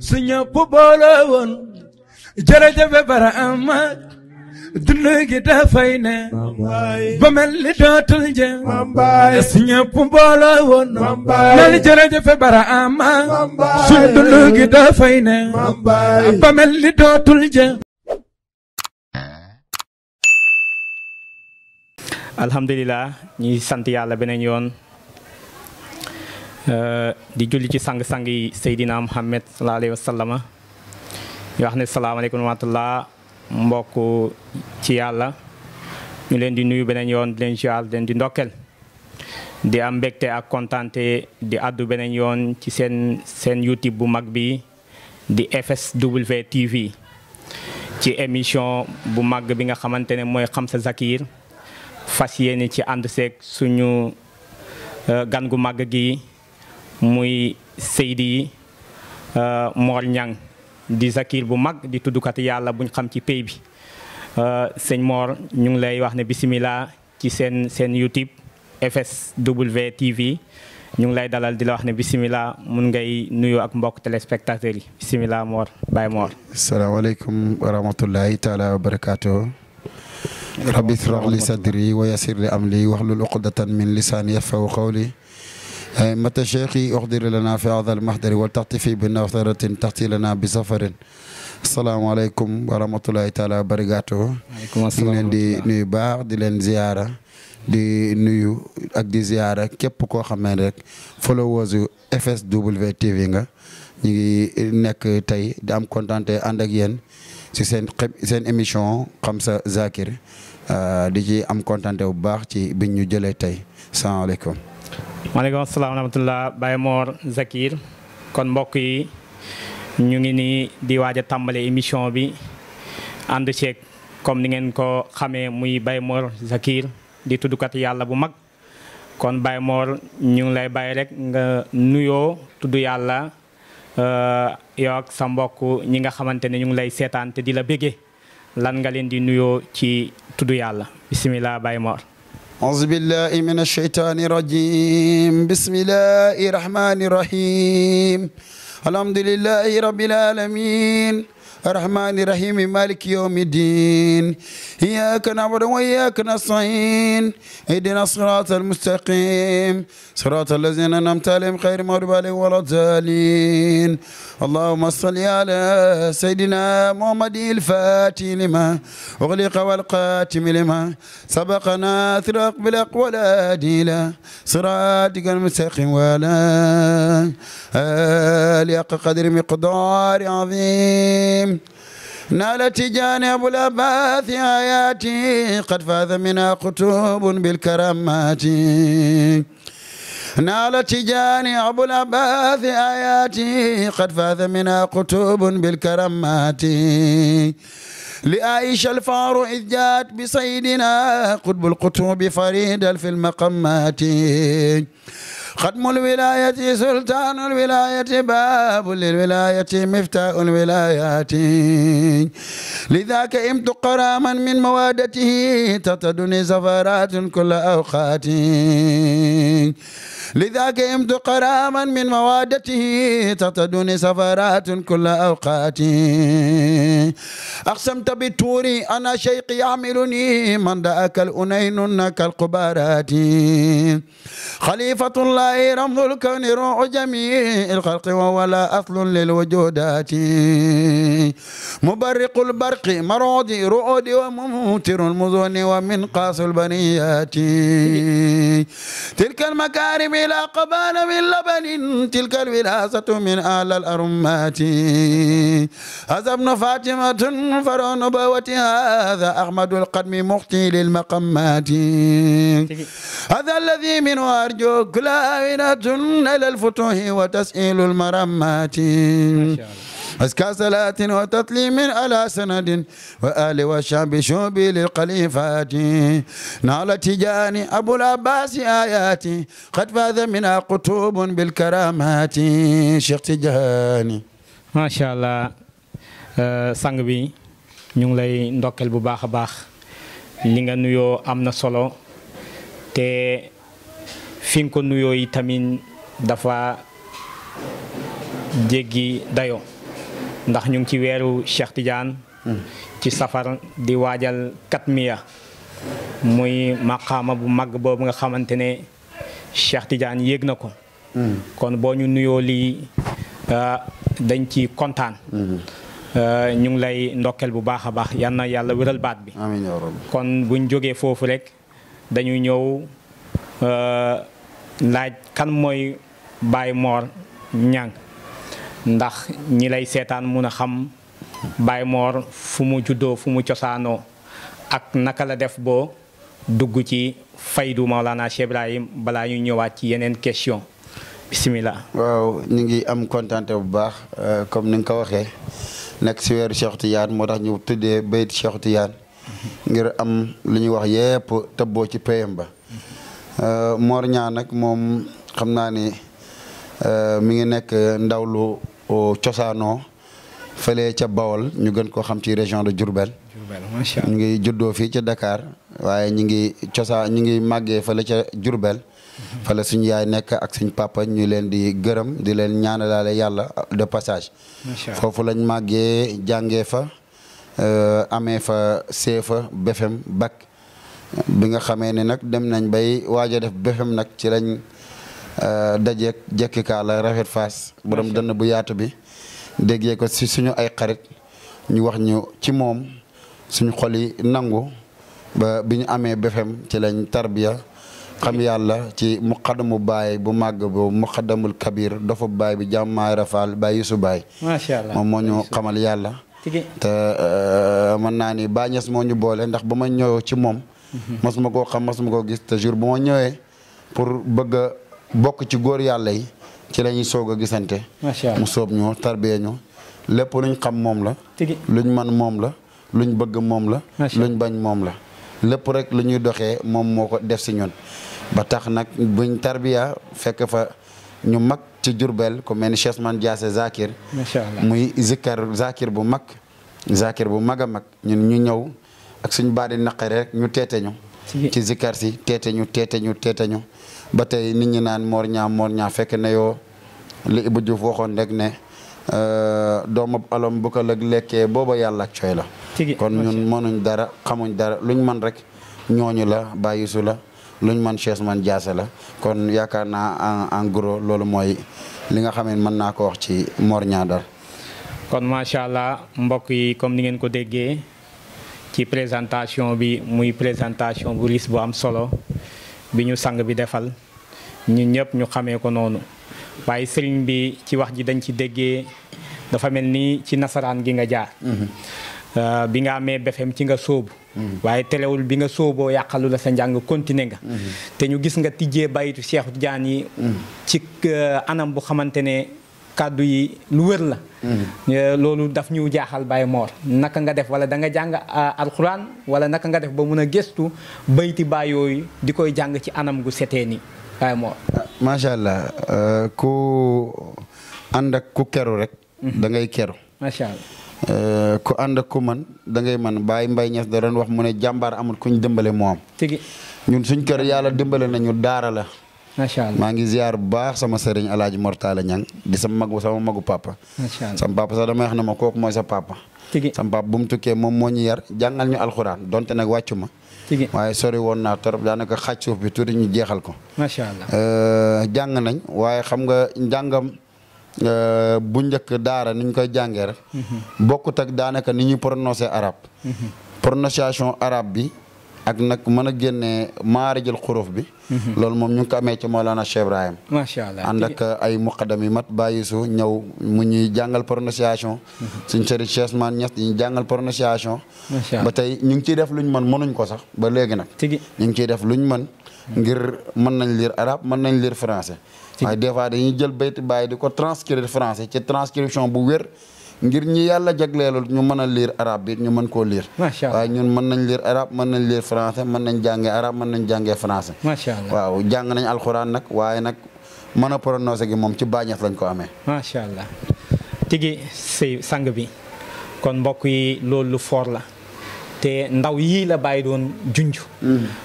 suñu boole woon jërëjëf Barhama dund gi dafay ne ba mel ni dootul jëm suñu boole woon mel jërëjëf Barhama suñu dund gi dafay ne ba mel ni dootul jëm. alhamdulilah ñuy sant yàlla beneen yoon di julli ci sang-sang yi Seydina Muhammad sallallahu alayhi wa sallam ñu wax ne salaamaaleykum wa rahmatullah mbokk ci yàlla ñu leen di nuyu beneen yoon di leen ziar di leen di ndokkel di am mbégte ak kontaante di addu beneen yoon ci seen YouTube bu mag bi di FSW TV ci émission bu mag bi nga xamante ne mooy Xam sa Zakir fas yéene ci ànd seeg suñu gan gu màgg gi muy Seydi Mor Niang di Zakir bu mag di tuddukat yàlla buñ xam ci pay bi sëñ Mor ñu ngi lay wax ne bisimilah ci seen YouTube FSW TV ñu ngi lay dalal di la wax ne bisimilah mun ngay nuyu ak mbokk téléspectateurs yi bisimilah Mor Baye Mor. asalaamaaleykum wa rahmatullahi taala wa barakaatu. rabbi israh li sadri wa yassir li amri wahlul uqdatan min lisani yafqahu qawli mata cheikhi uxdir lana fi hadha al mahdari wal taxtifi bi nawtaratin taxti lana bi safarin asalaamaaleykum wa rahmatullahi taala wa barakaatu. ñu ngi leen di nuyu baax di leen ziyaara di nuyu ak di ziyaara képp koo xam ne rek followers FSW TV nga ñu ngi nekk tey di am kontaante ànd ak yéen ci seen émission Xam sa Zakir di ci am kontaante bu baax ci biñ ñu jëlee tey salaamaaleykum. maaleykum salaam wa rahmatulah Baye Mor Zakir kon mbokk yi ñu ngi nii di waaj a tàmbale émission bi ànd ceeg comme ni ngeen ko xamee muy Baye Mor Zakir di tuddukat yàlla bu mag kon Baye Mor ñu ngi lay bàyyi rek nga nuyoo tudd yàlla. yow ak sa mbokk ñi nga xamante ne ñu ngi lay seetaan te di la béggee lan nga leen di nuyoo ci tudd yàlla bisimilah Baye Mor. auzu billahi min ashaytani rajim bismillahi rahmani rahim alhamdulillahi rabbil alamin الرحمن الرحيم مالك يوم الدين إياك نعبد وإياك نستعين اهدنا الصراط المستقيم صراط الذين أنعمت عليهم غير المغضوب عليهم ولا الضالين اللهم صل على سيدنا محمد الفاتح لما أغلق والقاتم لما سبقنا ثرق بالأقوال إلى صراطك المستقيم وعلى آله حق قدر مقدار عظيم نال تجاني أبو العباس آياتي قد فاز منها كتب بالكرامات نال تجاني أبو العباس آياتي قد فاز منها كتب بالكرامات لعائشة الفار إذ جاءت بسيدنا قطب القطوب فريدا في المقامات ختم الولاية سلطان الولاية باب للولاية مفتاح الولايات لذاك امت قراما من موادته تتدني سفرات كل أوقات لذاك امت قراما من موادته تتدني سفرات كل أوقات أقسمت بالتوري أنا شيق يعملني من دأك الأنين كالقبارات خليفة الله رمز الكون روح جميع الخلق وهو لا أصل للوجودات مبرق البرق مرعد رعود وممتر المزون ومن قاس البنيات تلك المكارم لا قبال من لبن تلك الوراثة من آل الأرمات هذا ابن فاطمة فرع نبوة هذا أحمد القدم مختي للمقامات هذا الذي منه أرجو كل آونة إلى الفتوح وتسئيل المرمات أزكى صلاة وتسليم على سند وآل وشعب شوبي للخليفات نال تجاني أبو العباس آياتي قد فاز منها قطوب بالكرامات شيخ تجاني ما شاء الله sang bi ñu ngi lay ndokkel bu baax a baax li nga nuyoo am na solo te fi nga ko nuyoo yi tamit dafa jéggi dayo ndax ñu ngi ci weeru Cheikh Tidiane ci safar di waajal katmiya muy maqaama bu mag boobu nga xamante ne Cheikh Tidiane yéeg na ko kon boo ñu nuyoo lii dañ ci kontaan ñu ngi lay ndokkeel bu baax a baax yal na yàlla wéral baat bi amiin yaa rabbi. kon buñ jógee foofu rek dañuy ñëw laaj kan mooy Baye Mor Niang ndax ñi lay seetaan mun a xam Baye Mor fu mu juddoo fu mu cosaanoo ak naka la def boo dugg ci faydu Maolana Cheikh Ibrahim balaa ñu ñëwaat ci yeneen question bisimilah. waaw ñu ngi am kontante bu baax comme ni nga ko waxee nekk si weeru Cheikh Tidiane moo tax ñu tuddee bayit Cheikh Tidiane ngir am lu ñuy wax yépp tëbboo ci payam ba Mor Niang nag moom xam naa ni mi ngi nekk ndaw lu cosaanoo fële ca Bawol ñu gën koo xam ci région de Diourbel. macha Allah ñu ngi juddoo fii ca Dakar waaye ñu ngi màggee fële ca Diourbel. fële suñu yaay nekk ak suñ papa ñu leen di gërëm di leen ñaanalaale yàlla de passage. foofu lañ màggee jàngee fa amee fa CFA BFEM bac bi nga xamee ne nag dem nañ bay waaj a def BFEM nag ci lañ dajeek jekkikaa la rafet faas borom dënn bu yaatu bi déggee ko si suñu ay xarit ñu wax ñu ci moom suñu xol yi nangu ba bi ñu amee BFEM ci lañ tarbiya xam yàlla ci muqaddamu baay bu màgg bu muqaddamul kabir dafa baay bi jàmmaay rafaal baay yusu baay macha Allah moom moo ñu xamal yàlla te mën naa ni Baay Ñas moo ñu boole ndax ba ma ñëw ci moom masuma koo xam masuma koo gis te jour bu ma ñëwee pour bëgg a bokk ci góor yàlla yi ci la ñuy soog a gisante mu soob ñu tarbiyee ñu lépp luñ xam moom la luñ man moom la luñ bëgg moom la luñ bañ moom la lépp rek lu ñuy doxee moom moo ko def si ñun ba tax nag buñ tarbiya fekk fa ñu mag ci Jurbel ku mel ni Cheikh Man Diassé Zakir muy Zakir bu mag a mag ñun ñu ñëw ak suñ baadi naqare rek ñu teete ñu ci zikkar si teete ñu ba tey nit ñi naan Mor Niang fekk na yoo li Ibou Diouf waxoon rek ne doomab alom bu ko lëg lekkee booba yàlla ak cooy la kon ñun mënuñ dara xamuñ dara luñ man rek ñooñu la bàyyi su la luñ man Cheikh Man Diassé la kon yaakaar naa en gros loolu mooy li nga xam ne mën naa ko wax ci Mor Niang daal. kon macha allah mbokk yi comme ni ngeen ko déggee ci présentation bi muy présentation bu riis bu am solo bi ñu sang bi defal ñun ñëpp ñu xamee ko noonu waaye sëriñ bi ci wax ji dañ ci déggee dafa mel ni ci nasaraan gi nga jaar. bi nga amee BFEM ci nga sóobu waaye telewul bi nga sóoboo yàqalu la sa njàng continuer nga te ñu gis nga tijjee bayitu Cheikh Tidiane yi ci anam bu xamante ne kàddu yi lu wër la loolu daf ñu jaaxal Baye Mor naka nga def wala da nga jàng alxuraan wala naka nga def ba mun a gëstu bayti baay yooyu di koy jàng ci anam gu setee ni Baye Mor. macha allah ku ànd ak ku keru rek da ngay keru macha allah ku ànd ak ku man da ngay man Baye Mbaye Niass da doon wax mu ne jàmbaar amul kuñ dimbale moo am ñun suñ kër yàlla dimbale nañu daara la macha allah maa ngi ziar bu baax sama sëriñ Alaaji Mortala Niang di sama magu papa macha allah sama papa sax damay wax ne ma kooku mooy sa papa sama papa bu mu tukkee moom moo ñu yar jàngal ñu alxuraan donte nag wàccu ma waaye sori woon naa torop daanaka xaaj suuf bi tuuti ñu jeexal ko macha allah jàng nañ waaye xam nga njàngam bu njëkk daara ni ñu koy jàngee rek bokkut ak daanaka ni ñuy prononcé arabe prononciation arabe bi ak nag mën a génnee maarijal xuruf bi loolu moom ñu ngi ko amee ci Mawlana Cheikh Ibrahim macha allah ànd ak ay muqaddam yi mat bàyyi su ñëw mu ñuy jàngal prononciation suñ sëriñ Cheikh Man Niass di ñu jàngal prononciation ba tey ñu ngi ciy def luñ mën mënuñ ko sax ba léegi nag ñu ngi ciy def luñ mën ngir mën nañ lire arabe mën nañ lire français waaye des fois dañuy jël bayti bàyyi di ko transcrire français ci transcription bu wér ngir ñi yàlla jagleelul ñu mën a lire arabe bi ñu mën koo lire waaye ñun mën nañ lire arabe mën nañ lire français mën nañ jàngee arabe mën nañ jàngee français macha allah waaw jàng nañ alxuraan nag waaye nag mën a prononcé gi moom ci Baay Ñas lañ ko amee macha allah tigi say sang bi kon mbokk yi loolu lu foor la te ndaw yii la bàyyi doon junj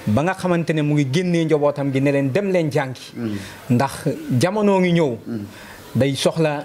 ba nga xamante ne mu ngi génnee njabootam gi ne leen dem leen jàngi ndax jamono ngi ñëw day soxla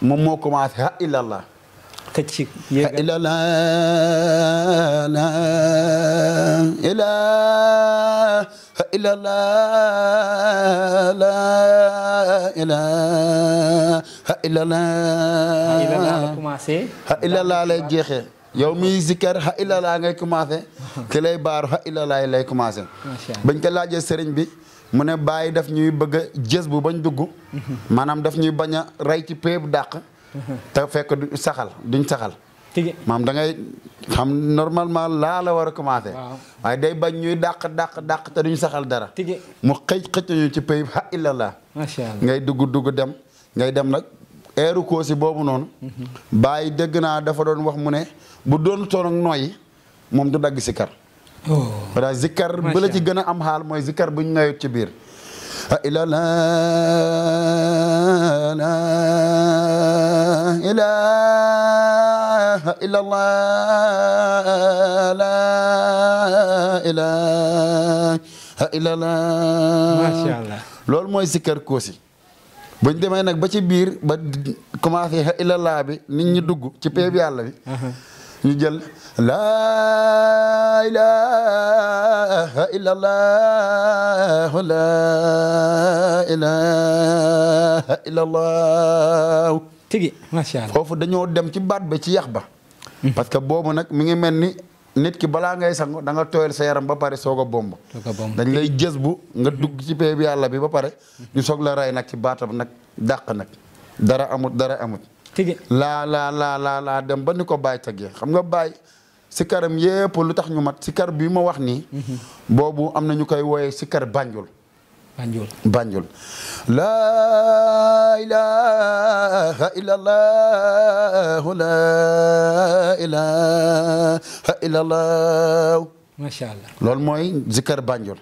moom moo commencé ha illallah xëcc ha yéegal illallah la ilaha illallah la ilaha illallah la commencé ha illallah lay jeexee yow miy zikkar ha illallah ngay commencé ki lay baaru ha illallah lay commencé bañ ko laajee sëriñ bi mu ne bàyyi daf ñuy bëgg a jës bu bañ dugg maanaam daf ñuy bañ a rey ci péeb dàq te fekk du saxal duñ saxal maam da ngay xam normalement laa la war a commencé waaye day bañ ñuy dàq te duñ saxal dara mu xëcc ñu ci péeb ha illallah ngay dugg dem ngay dem nag eeru koosi boobu noonu bàyyi dégg naa dafa doon wax mu ne bu doon toon ak nooyi moom du dagg sikkar wala zikkar bu la ci gën a am xaal mooy zikkar buñ noyut ci biir ha illallah la ilaha illallah la ilaha illallah masha Allah loolu mooy zikkar koosi buñ demee nag ba ci biir ba commencé ha illallah bi nit ñi dugg ci péeb yàlla bi ñu jël laa ilaha illallah laa ilaha illallah tigi macha Allah foofu dañoo dem ci baat ba ci yax ba parce que boobu nag mi ngi mel ni nit ki balaa ngay sangu da nga tooyal sa yaram ba pare soog a bomb dañ lay jës bu nga dugg ci péeb yàlla bi ba pare ñu soog la rey nag ci baatam nag dàq nag dara amut laa dem ba ni ko bàyyi taggee xam nga bàyyi sikkaram yépp lu tax ñu mat sikkar bi ma wax nii boobu am na ñu koy wooye sikkar banjul laa ilaha illallah laa ilaha illallah masha Allah loolu mooy sikkar banjul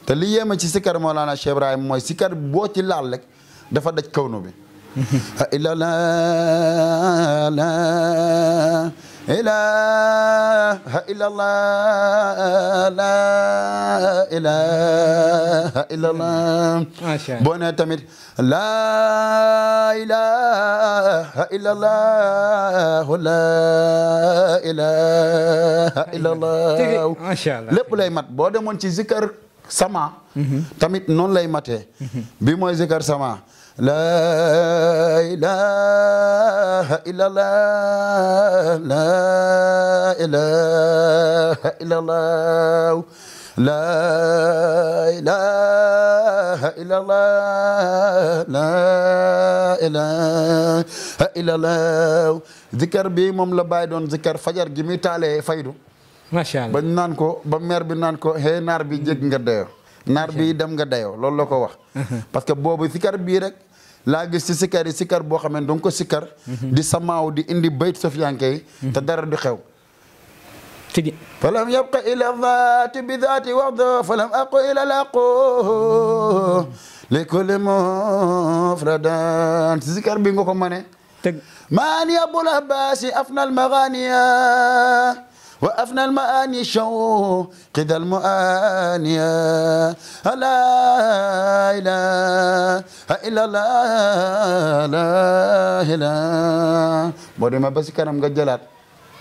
te li yéema ci sikkar Mawlana Cheikh Ibrahim mooy sikkar boo ci laal rek dafa daj kawnu bi ha illallah la ilaha illallah la ilaha illallah boo nee tamit la ilaha illallah la ilaha illallah lépp lay mat boo demoon ci zikar sama tamit noonu lay matee bi mooy zikar sama la ilaha illallah la ilaha illallah la ilaha illallah la ilaha illallah zikar bi moom la bàyyi doon zikar fajar gi muy taalee faydu macha Allah bañ naan ko ba meer bi naan ko xëy naar bi jég nga dayoo naar bi dem nga dayoo loolu la ko wax parce que boobu sikar bii rek laa gis ci sikar yi sikar boo xam ne danga ko sikar di samaaw di indi bayt sofiyanke yi te dara du xew tigi falam yabqa ila zaati bi zaati waxdo falam aqu ila laqo li kulli mufradan ci sikar bi nga ko mane maani abul abbasi afna al maganiya wa afna al maani show qidal muaniya la ilaha illallah la ilaha boo demee ba si kanam nga jëlaat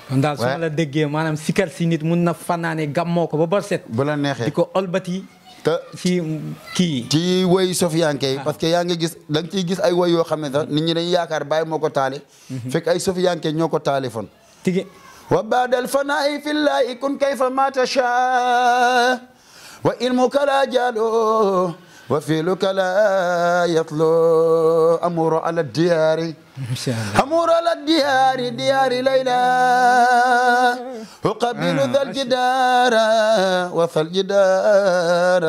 kon daal su ma la déggee maanaam sikar si nit mun na fanaane gàmmoo ko ba bor set bu la neexee di ko olbati te ci kii ci woy sofiyanke yi parce que yaa ngi gis da nga ciy gis ay woy yoo xam ne sax nit ñi dañuy yaakaar bàyyi moo ko taali fekk ay sofiyanke ñoo ko taali fon tigi wa baadal fanaa'i fillahi kun kayfa ma tasha wa ilmuka la jalo wa filuka la yatlo amuru ala diyari أمور على ديار ليلى أقبل ذا الجدار وفى الجدار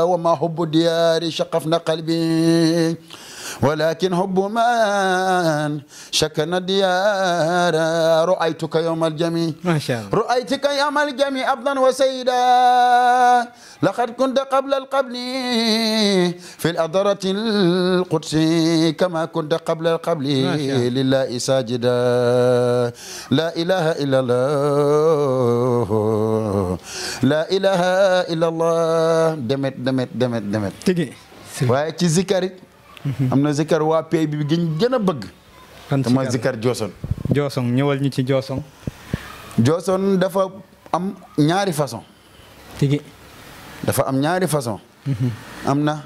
وما حب دياري شقفنا قلبي ولكن حب من شكن الديار رأيتك يوم الجميع ما شاء الله رأيتك يوم الجميع أبدا وسيدا لقد كنت قبل القبل في الأضرة القدس كما كنت قبل القبل لله ساجدا لا إله إلا الله لا إله إلا الله دمت tigi waaye ci zikar it am na zikar waa pay bi gën a bëgg te mooy zikar jooson. jooson ñëwal ñu ci jooson. jooson dafa am ñaari façon. tigi. dafa am ñaari façon. am na.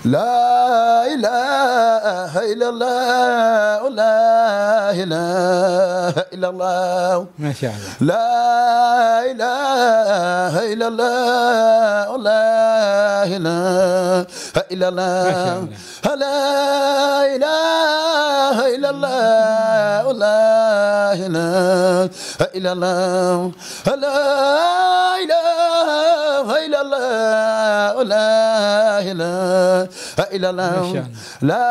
laa ilaaha illallah laa ilaaha illallah. macha allah. laa ilaaha illallah laa ilaaha illallah. laa ilaaha illallah laa ilaaha illallah. laa ilaaha illallah laa ilaaha إلا الله لا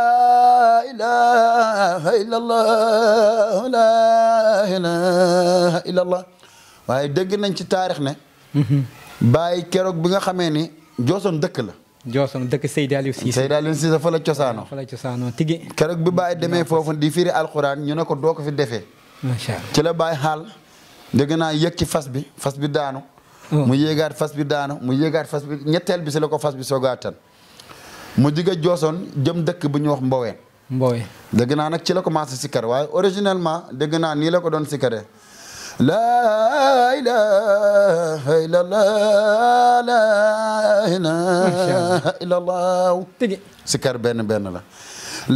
إله إلا الله لا إله إلا الله waaye dégg nañ ci taarix ne Baye keroog bi nga xamee ni Jooson dëkk la Jooson dëkk Seydi Aliou Cissé Seydi Aliou Cissé fa la cosaanoo tigi keroog bi Baye demee foofu di firi alxuraan ñu ne ko doo ko fi defee macha allah ci la Baye xaal dégg naa yëg ci fas bi daanu mu yéegaat fas bi daanu mu yéegaat fas bi ñetteel bi si la ko fas bi soogaatan mu jóge Jooson jëm dëkk bu ñuy wax Mboween. Mboween dégg naa nag ci la commencé sikkar waaye originellement dégg naa nii la ko doon sikkaree. laa ilaaha illallah laa ilaaha illallah. tigi sikkar benn la.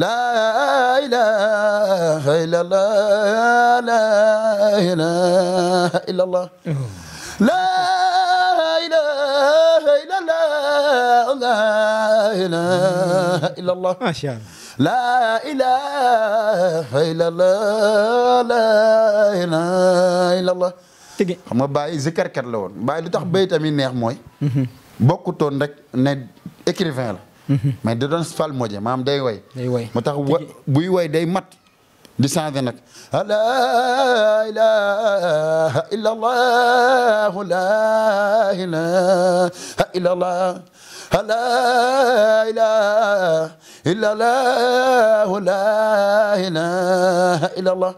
laa ilaaha illallah laa ilaaha illallah. laa ilaaha illallah laa ilaaha illallah. macha allah. laa ilaaha illallah laa ilaaha illallah. tigi xam nga Baye zikarkat la woon Baye lu tax béy tamit neex mooy. bokkutoon rek ne écrivain la. mais da doon fal moje maam day way. moo tax buy way day mat. di changé nag laa ilaaha illallah laa ilaaha illallah laa ilaaha illallah laa ilaaha illallah.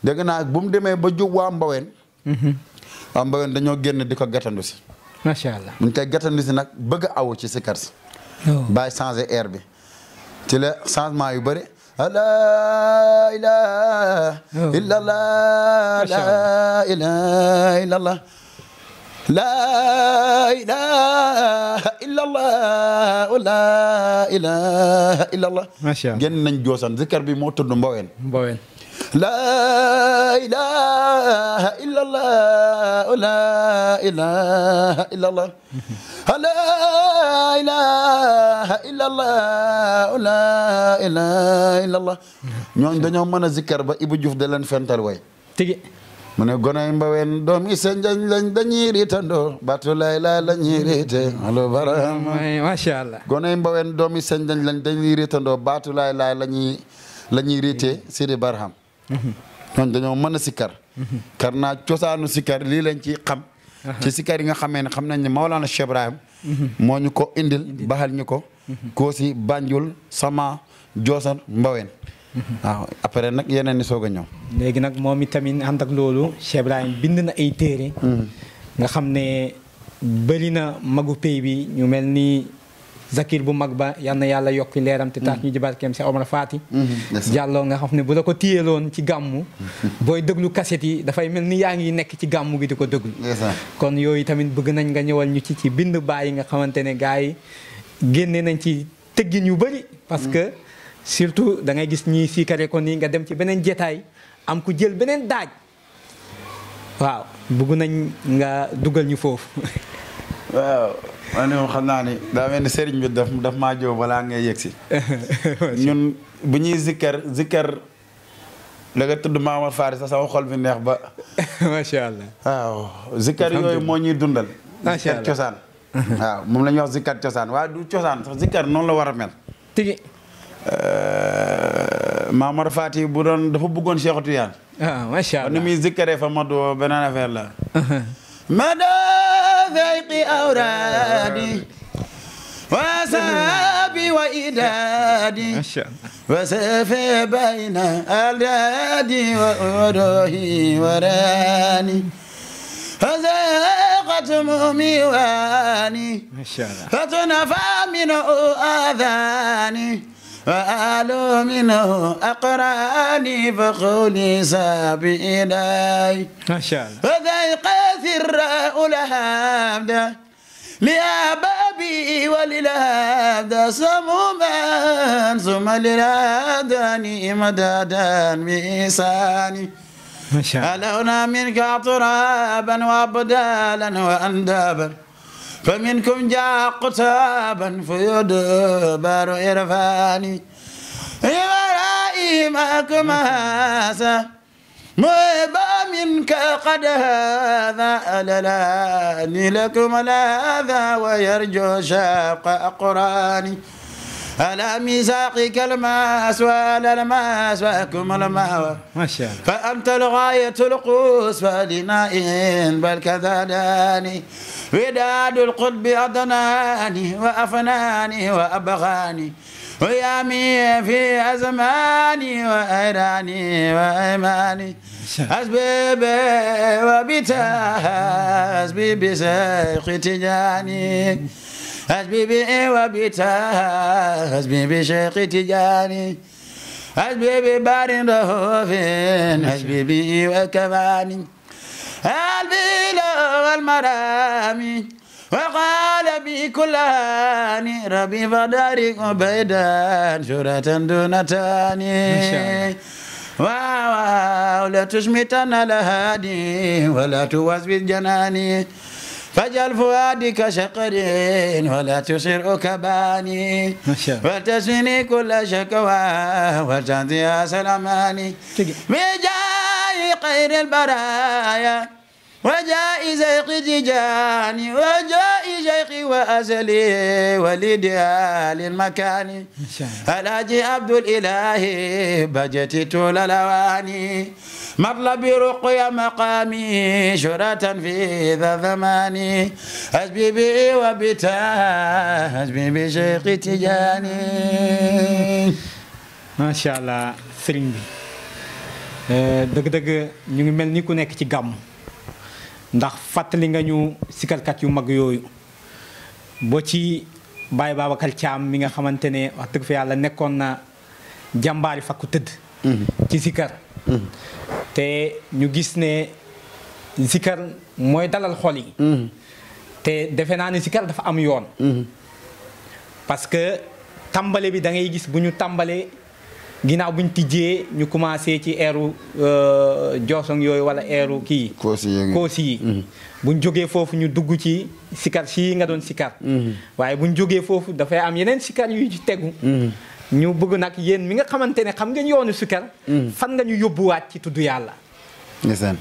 dégg naa bu mu demee ba jub waa Mboween. waa Mboween dañoo génn di ko gàttandu si. macha allah bu ñu koy gàttandu si nag bëgg a aw ci sikar si. Baye changé air bi ci la changement yu bëri. laa ilaaha illallah laa ilaaha illallah. laa ilaaha illallah laa ilaaha illallah. macha allah génn nañ Jooson zikar bi moo tudd Mboween. Mboween. laa ilaaha illallah laa ilaaha illallah. laa ilaaha illallah laa ilaaha illallah. ñooñu dañoo mën a zikkar ba Ibou Diouf da leen fental way. tigi mu ne gonay Mboween doomi seen njañ lañ dañuy riitandoo baatu lay laa la ñuy riite alo barama. macha allah. gonay Mboween doomi seen njañ lañ dañuy riitandoo baatu lay laa la ñuy riite Sidi Barham. ñooñu dañoo mën a sikkar. kar naa cosaanu sikkar lii lañ ci xam. ci sikkar yi nga xamee ne xam nañ ne Maolana Cheikh Ibrahim moo ñu ko indil baxal ñu ko. Koosi Banjul Sama Jooson Mboween. waaw après nag yeneen ni soog a ñëw. léegi nag moom itamit ànd ak loolu Cheikh Ibrahim bind na ay téere. nga xam ne bëri na magu pay bi ñu mel ni Zakir bu mag ba yal na yàlla yokki leeram te tax ñu ji barkeem Cheikh Omar Fati. Jàlloo nga xam ne bu la ko téyeloon ci gàmmu. booy déglu kaset yi dafay mel ni yaa ngi nekk ci gàmmu gi di ko déglu. kon yooyu tamit bëgg nañ nga ñëwal ñu ci bind Baye nga xamante ne gars yi génne nañ ci tëggin yu bëri. parce que surtout da ngay gis ñii siikare ko nii nga dem ci beneen jetaay am ku jël beneen daaj waaw bëgg nañ nga dugal ñu foofu. waaw man moom xam naa ni daa mel ni sëriñ bi daf maa jow balaa ngay yegg si. ñun bu ñuy zikkar la nga tudd Maamar Faari sax sama xol bi neex ba. macha allah. waaw zikkar yooyu moo ñuy dundal. macha allah zikkar cosaan. waaw moom la ñuy wax zikkar cosaan waaye du cosaan sax zikkar noonu la war a mel. tigi. Maamar Faati bu doon dafa bëggoon Cheikh Tidiane. macha allah ni muy zikkaree fa Mado beneen affaire la. Mado fayqi awraadi wa saabi wa idaadi wa safi bayna aldaadi wa uruhi wa raani فزاقت مميواني فتنفى من آذاني وآل منه أقراني فقولي سابئناي ما شاء الله وذيق ثراء الهابدة لأبابي وللهابدة سموما ثم للهاداني مدادا بإحساني ما شاء الله ألونا منك ترابا وأبدالا وأندابا فمنكم جاء قتابا فيدبر إرفاني ورائي معكم هذا مهبا منك قد هذا أللاني لكم هذا ويرجو شاق أقراني على ميثاقك الماس وعلى الماس وأكم الماوى ما شاء الله فأنت الغاية القوس فلنائن بل كذلاني وداد القطب أدناني وأفناني وأبغاني ويامي في أزماني وأيراني وأيماني أسبيبي وبتاه أسبيبي سيخ تجاني أسبيبي وبتاه أسبيبي شيخ تجاني أسبيبي بارن رهوفين أسبيبي وكفاني البيل والمرامي وقال بي كلاني ربي فدارك بيدان شرة دون تاني واو لا تشمتن الهادي ولا توسوس جناني فجل فؤادك شقرين ولا تشر كباني وتسني كل شكوى وتنزيها سلماني بجاي خير البرايا وجاء زيق تجاني وجاء شيخي وأزلي ولديال المكان الحاج عبد الإله بجتي طول الأواني مطلب رقيا مقامي شرة في ذا زماني حسبي بي وبتاه حسبي بشيخ تجاني ما شاء الله sëriñ bi dëgg-dëgg ñu ngi mel ni ku nekk ci gàmm ndax fàttali nga ñu sikarkat yu mag yooyu boo ci Baye Babacar Thiam mi nga xamante ne wax dëgg fa yàlla nekkoon na jàmbaari fakku tëdd ci sikar te ñu gis ne sikar mooy dalal xol yi te defe naa ne sikar dafa am yoon parce que tàmbale bi da ngay gis bu ñu tàmbalee ginnaaw bu ñu tijjee ñu commencé ci eeru joosong yooyu wala eeru kii koosi yi bu ñu jógee foofu ñu dugg ci sikar si nga doon sikar waaye bu ñu jógee foofu dafay am yeneen sikar yu ci tegu ñu bëgg nag yéen mi nga xamante ne xam ngeen yoonu sikar fan nga ñu yóbbuwaat ci tudd yàlla ndeysaan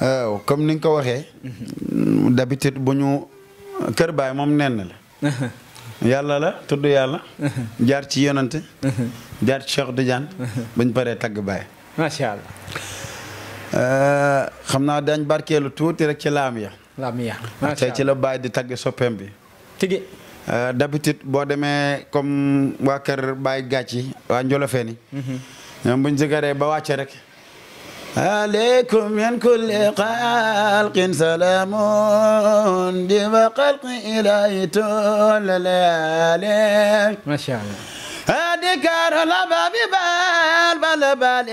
waaw comme ni nga ko waxee d'habitude bu ñu kër baay moom nenn la yàlla la tudd yàlla jaar ci yonante jaar ci Cheikh Tidiane bañ paree tagg baay macha allah xam naa dañ barkeelu tuuti rek ci laam ya tey ci la baay di tagg soppeem bi tigi d'habitude boo demee comme waa kër baay gàcci waa njolofeen yi ñoom buñ sigaree ba wàcce rek عليكم من كل خلق سلام دم خلق إلهي طول الليالي ما شاء الله أذكر لباب بال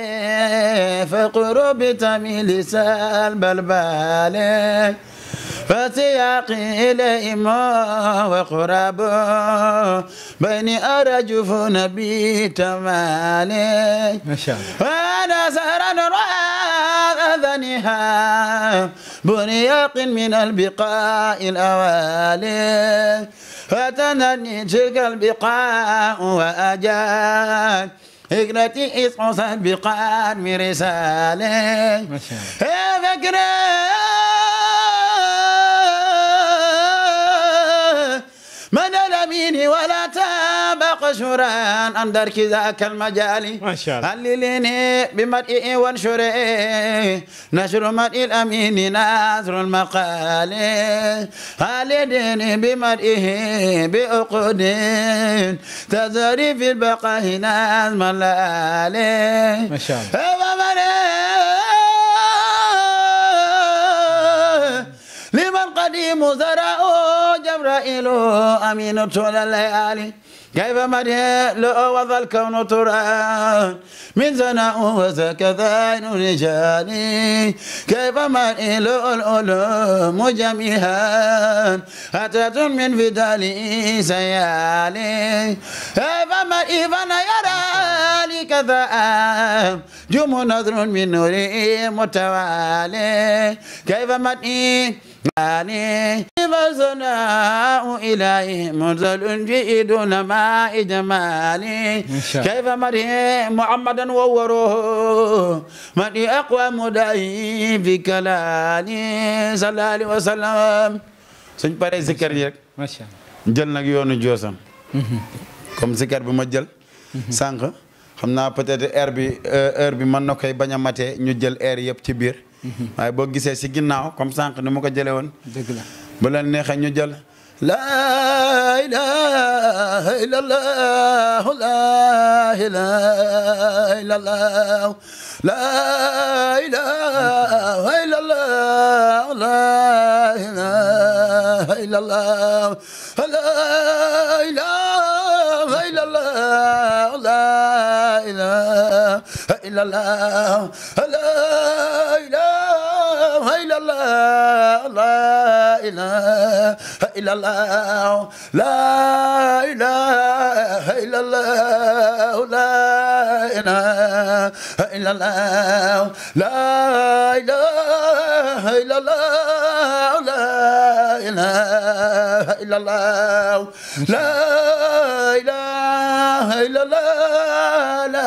فقرب تميل سال بال فسياقي إليهم وقرب بين أرجف نبي تمالي ما شاء الله وأنا سهرا أذنها بنياق من البقاء الأوالي فتنني تلك البقاء وأجاد هجرتي إسقص البقاء من رسالي ما شاء الله فكرة من الأمين ولا تابق شران عن درك ذاك المجال ما شاء الله هللني بمدئه وانشره نشر مدئ الأمين ناظر المقال هللني بمدئه بأقود تزري في البقاء نازم الليالي ما شاء الله لمن قديم زرع جبرائيل أمين طول الليالي كيف مدح وذا الكون ترى من زناء وزكذا رجال كيف مدح العلوم جميعا أتت من فدال سيالي كيف مدح يرى لكذا جم نظر من نوره متوالي كيف مدح فزناء إليه منزل جئدون ما إجمالي كيف مري محمدا ووروه مري أقوى مدعي في كلالي صلى الله عليه وسلم سن باري ذكر يك ما شاء الله جل نك يونو جوسam comme ذكر bi ma jël sànq xam naa peut-être heure bi mën na koy bañ a matee ñu jël heure yëpp ci biir waaye boo gisee si ginnaaw comme sànq ni ma ko jëlee woon. dëgg la bu leen neexee ñu jël. laa ilaaha illallah laa ilaaha illallah laa ilaaha illallah laa ilaaha illallah laa ilaaha illallah laa ilaaha illallah لا إله إلا الله لا إله إلا الله لا إله إلا الله لا إله إلا الله لا إله إلا الله لا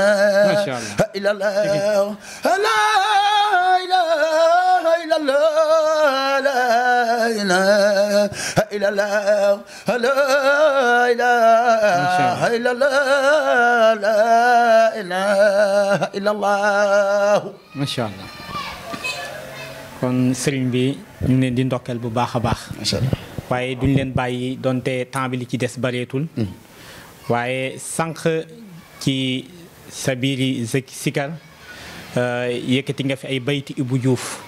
إله إلا الله لا إله إلا الله لا إله إلا الله لا إله إلا الله لا إله إلا الله ما شاء الله kon sëriñ bi ñu ngi leen di ndokkeel bu baax a baax macha allah waaye duñ leen bàyyi donte temps bi li ci des bareetul waaye sànq ci sa biiri sikar yëkkati nga fi ay bayti Ibou Diouf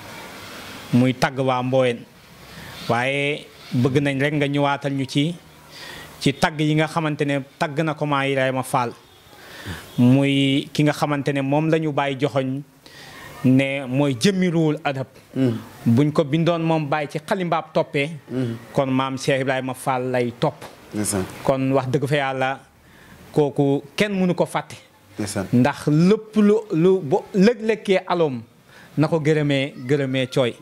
muy tagg waa Mboyen waaye bëgg nañ rek nga ñëwaatal ñu ci tagg yi nga xamante ne tagg na ko Maam Ibrahima Fall muy ki nga xamante ne moom la ñu bàyyi joxoñ ne mooy jëmmi ruul adab buñ ko bindoon moom bàyyi ci xalimbaab toppee kon maam Cheikh Ibrahima Fall lay topp kon wax dëgg fa yàlla kooku kenn mënu ko fàtte ndax lépp lu bo lëg-lëkkee aloom na ko gërëmee cooy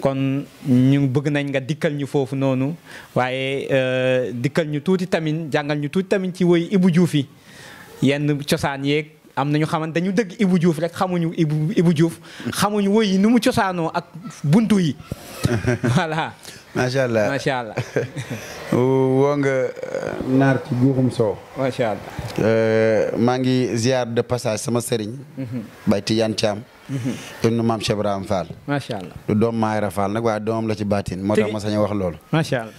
kon ñu bëgg nañ nga dikkal ñu foofu noonu waaye dikkal ñu tuuti tamit jàngal ñu tuuti tamit ci woy Ibou Diouf yi yenn cosaan yeeg am na ñu xamante dañu dëgg Ibou Diouf rek xamuñu Ibou Diouf xamuñu woy yi nu mu cosaanoo ak buntu yi voilà macha allah macha allah woo nga naar ci guuxum soow macha allah maa ngi ziar de passage sama sëriñ Baye Tidiane Thiam ibnu maam Cheikh Ibrahima Fall macha allah du doom Maayra Fall nag waaye doomam la ci baatin moo tax ma sañ wax loolu macha allah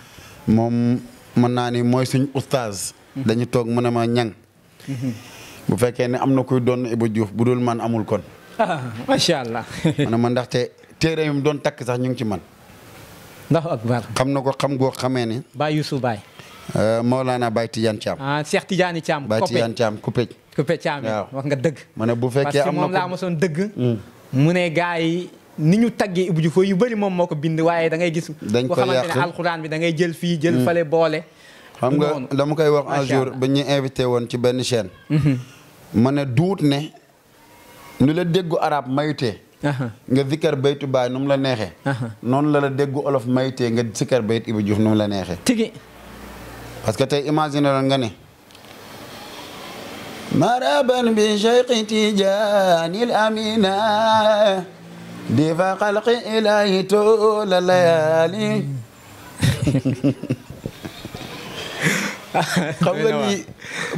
moom mën naa ni mooy suñ oustaz dañu toog mu ne ma ñang bu fekkee ne am na kuy doon Ibou Diouf bu dul man amul kon macha allah ma ne ma ndaxte téere yi mu doon takk sax ñu ngi ci man ndax akbar xam na ko xam goo xamee ni Baye Youssou Baye Mawlana Baye Tidiane Thiam Cheikh Tidiane Thiam Baye Tidiane Thiam Kupéj Thiam wax nga dëgg ma ne bu fekkee am na moom laa mosoon dëgg mu ne gars yi ni ñu taggee Ibou Diouf yu bëri moom moo ko bind waaye da ngay gis dañ ko xamante ne alxuraan bi da ngay jël fii jël fale boole xam nga dama koy wax un jour ba ñu invité woon ci benn chaîne ma ne duut ne nu la déggu arab mayutee nga zikkar baytu baay nu mu la neexee noonu la déggu olof mayutee nga zikkar bayt Ibou Diouf nu mu la neexee tigi parce que tey imagine loon nga ne maraban bi Cheikh Tidiane il amina di fa xalqi ilahi tola layali xam nga ni